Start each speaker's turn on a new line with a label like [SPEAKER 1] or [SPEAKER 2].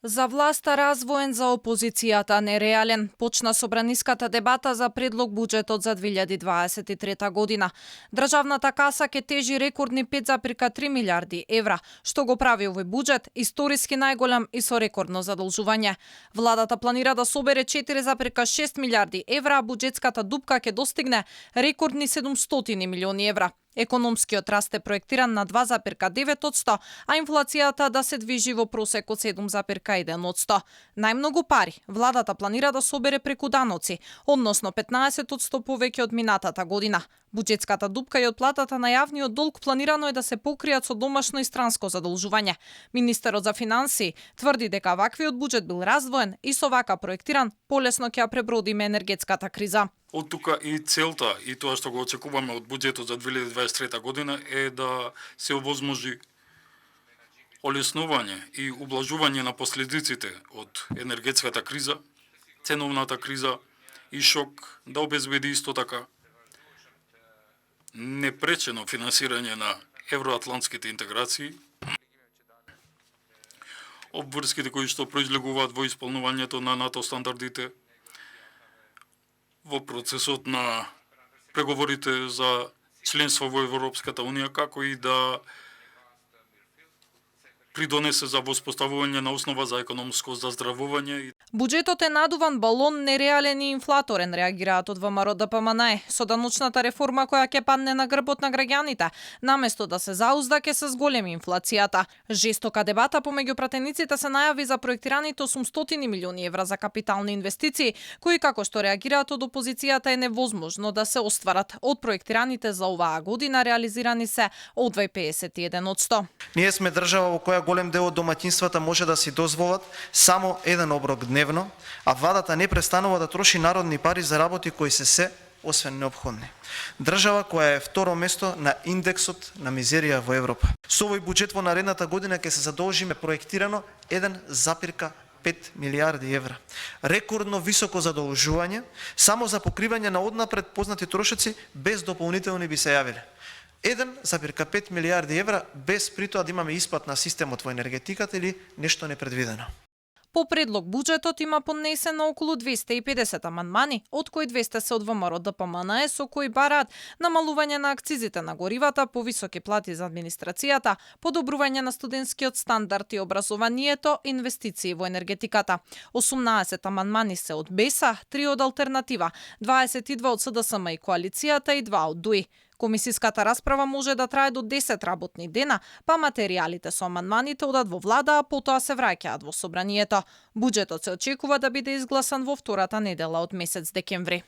[SPEAKER 1] За власта развоен, за опозицијата нереален. Почна собраниската дебата за предлог буџетот за 2023 година. Државната каса ќе тежи рекордни 5,3 милиарди евра, што го прави овој буџет историски најголем и со рекордно задолжување. Владата планира да собере 4,6 милиарди евра, а буџетската дупка ќе достигне рекордни 700 милиони евра. Економскиот раст е проектиран на 2,9%, а инфлацијата да се движи во просек од 7,1%. Најмногу пари владата планира да собере преку даноци, односно 15% повеќе од минатата година. Буџетската дупка и од платата на јавниот долг планирано е да се покријат со домашно и странско задолжување. Министерот за финансии тврди дека ваквиот буџет бил раздвоен и со вака проектиран полесно ќе ја пребродиме енергетската криза.
[SPEAKER 2] Од тука и целта и тоа што го очекуваме од буџетот за 2023 година е да се овозможи олеснување и ублажување на последиците од енергетската криза, ценовната криза и шок, да обезбеди исто така непречено финансирање на евроатлантските интеграции, обврските кои што произлегуваат во исполнувањето на НАТО стандардите, во процесот на преговорите за членство во Европската Унија, како и да придонесе за воспоставување на основа за економско заздравување.
[SPEAKER 1] Буџетот е надуван балон, нереален и инфлаторен, реагираат од ВМРО ДПМНЕ. Со даночната реформа која ќе падне на грбот на граѓаните, наместо да се заузда ќе се зголеми инфлацијата. Жестока дебата помеѓу пратениците се најави за проектираните 800 милиони евра за капитални инвестиции, кои како што реагираат од опозицијата е невозможно да се остварат. Од проектираните за оваа година реализирани се одвај 51%.
[SPEAKER 3] Ние сме држава во која голем дел од домаќинствата може да си дозволат само еден оброк дневно, а владата не престанува да троши народни пари за работи кои се освен неопходни. Држава која е второ место на индексот на мизерија во Европа. Со овој буџет во наредната година ќе се задолжиме проектирано 1,5 милиарди евра. Рекордно високо задолжување само за покривање на однапред познати трошоци без дополнителни би се јавиле. 1,5 милиарди евра без при тоа да имаме исплат на системот во енергетиката или нешто непредвидено.
[SPEAKER 1] По предлог буџетот има поднесено околу 250 амандмани, од кои 200 се од ВМРО ДПМНЕ, со кои бараат намалување на акцизите на горивата, повисоки плати за администрацијата, подобрување на студентскиот стандард и образованието, инвестиции во енергетиката. 18 амандмани се од БЕСА, 3 од Алтернатива, 22 од СДСМ и коалицијата и 2 од ДУИ. Комисиската расправа може да трае до 10 работни дена, па материјалите со амандманите одат во влада, а потоа се враќаат во собранието. Буџетот се очекува да биде изгласан во втората недела од месец декември.